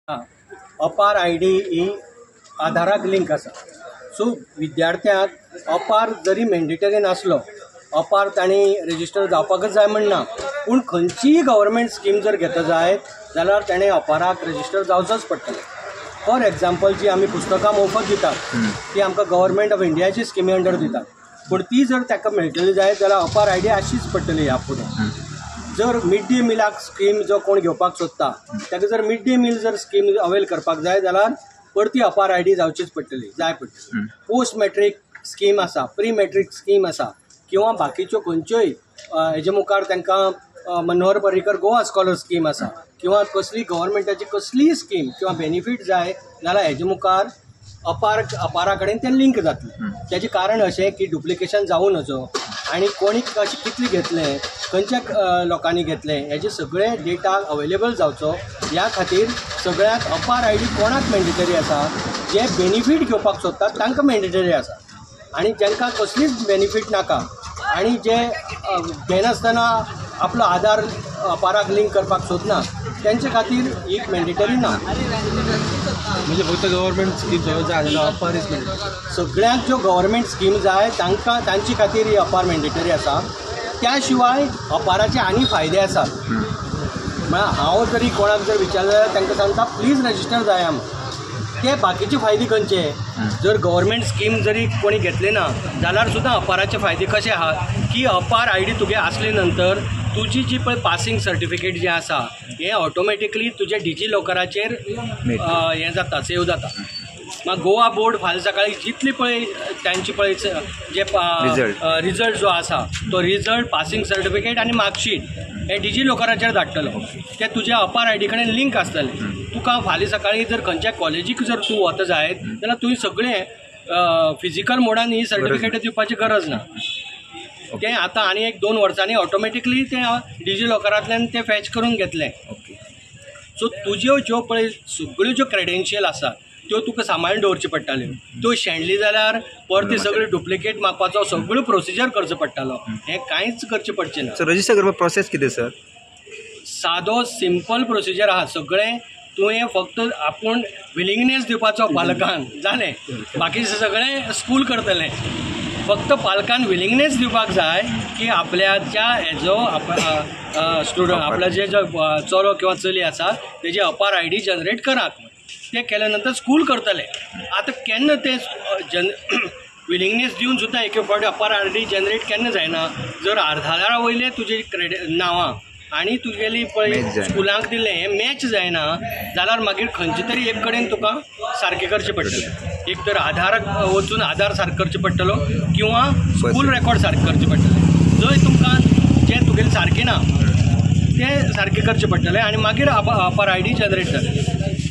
अपार I D he आधाराक link आसा. So विद्यार्थ्यांक अपार जरी मॅन्डेटरी नासलो, अपार तांणी रजिस्टर जावपाकच जाय म्हण ना, पूण खंयचीय गव्हर्मेंट स्कीम जर घेता जायत जाल्यार ताणें अपाराक रजिस्टर जावचोच पडटलें. फॉर एग्जाम्पल, जी आमी पुस्तकां मोफत दितात ती आमकां गव्हर्मेंट ऑफ इंडियाची स्किमी अंडर दितात, पूण ती जर ताका मेळटली जायत जाल्यार अपार I D आसचीच पडटली ह्या फुडें. जर मिड डे मिलाक स्कीम जो कोण घेवपाक सोदता ताका जर मिड डे मील जर स्कीम अवेल करपाक जाय जाल्यार परती अपार I D जावचीच पडटली, जाय पडटली. पोस्ट मॅट्रीक स्कीम आसा, प्री मॅट्रीक स्कीम आसा, किंवा बाकीच्यो खंयच्योय हेजे मुखार तांकां मनोहर पर्रीकर गोवा स्कॉलर स्कीम आसा, किंवा कसली गव्हर्मेंटाची कसलीय स्कीम किंवा बेनिफीट जाय जाल्यार हेजे मुखार अपार अपारा कडेन तें लिंक जातलें. तेजें कारण अशें की डुप्लिकेशन जावं नजो आनी कोणी कशें कितलें घेतलें, खंयच्या लोकांनी घेतलें, हेजे सगळे डेटा अवेलेबल जावचो ह्या खातीर सगळ्यांक अपार I D कोणाक मॅन्डेटरी आसा, जे बेनिफीट घेवपाक सोदतात तांकां मॅन्डेटरी आसा, आनी जांकां कसलीच बेनिफीट नाका आनी जे घेनासतना आपलो आधार अपाराक लिंक करपाक सोदना तेंचे खातीर ही मॅन्डेटरी ना. म्हणजे फक्त गव्हर्मेंट स्कीम जाय जाल्यार अपार is mandatory. सगळ्यांक ज्यो गव्हर्मेंट स्कीम जाय तांकां तांचे खातीर ही अपार मॅन्डेटरी आसा. त्या शिवाय अपाराचे आनी फायदे आसात. म्हळ्यार हांव जरी कोणाक जर विचारलें जाल्यार तांकां सांगता प्लीज रजिस्टर जाया म्हूण. ते बाकीचे फायदे खंयचे, जर गव्हर्मेंट स्कीम जरी कोणी घेतली ना जाल्यार सुद्दां अपाराचे फायदे कशे आहात की अपार I D तुगे आसले नंतर तुजी जी पळय पासिंग सर्टिफिकेट जें आसा हें ऑटोमॅटिकली तुज्या डिजी लॉकराचेर हें जाता, सेव जाता. मागीर गोवा बोर्ड फाल्यां सकाळी जितली पळय तांची पळय जे रिजल्ट जो आसा तो रिजल्ट, पासिंग सर्टिफिकेट आनी मार्कशीट हें डिजी लॉकराचेर धाडटलो. ते तुज्या अपार I D कडेन लिंक आसतलें. तुका फाल्यां सकाळी जर खंयच्या कॉलेजीक जर तूं वता जायत जाल्यार तुवें सगळें फिजिकल मोडान ही सर्टिफिकेट दिवपाची गरज ना. तें आतां आनी एक 2 वर्सांनी ऑटोमॅटिकली तें डिजी लॉकरांतल्यान तें फॅच करून घेतलें. सो तुज्यो ज्यो पळय सगळ्यो ज्यो क्रेडेन्शियल आसा त्यो तुका सांबाळून दवरच्यो पडटाल्यो. त्यो शेणली जाल्यार परती सगळी डुप्लिकेट मागपाचो सगळ्यो प्रोसिजर करचो पडटालो. हें कांयच करचें पडचें ना. सो रजिस्टर करपाक प्रोसेस कितें सर? सादो सिंपल प्रोसिजर आहा सगळें. तुवें फक्त आपूण विलिंगनेस दिवपाचो पालकान, जालें. बाकीचें सगळें स्कूल करतलें. फक्त पालकान विलिंगनेस दिवपाक जाय की आपल्याच्या हेजो स्टुडंट आपल्या जे चलो किंवा चली आसा तेजी अपार I D generate करात. ते केल्या नंतर स्कूल करतले. आतां केन्ना ते विलिंगनेस दिवन सुद्दां एके फावटी अपार I D generate केन्ना जायना, जर आधारा वयले तुजे नांवां आनी तुगेली पळय स्कुलांक दिल्लें हें मॅच जायना जाल्यार मागीर खंयचे तरी एक कडेन तुका सारकें करचें पडटलें. एक तर आधाराक वचून आधार सारको करचो पडटलो किंवा स्कूल रेकॉर्ड सारकें करचें पडटलें. जंय तुमकां जें तुगेलें सारकें ना तें सारकें करचें पडटलें आनी मागीर अपार I D generate जातली.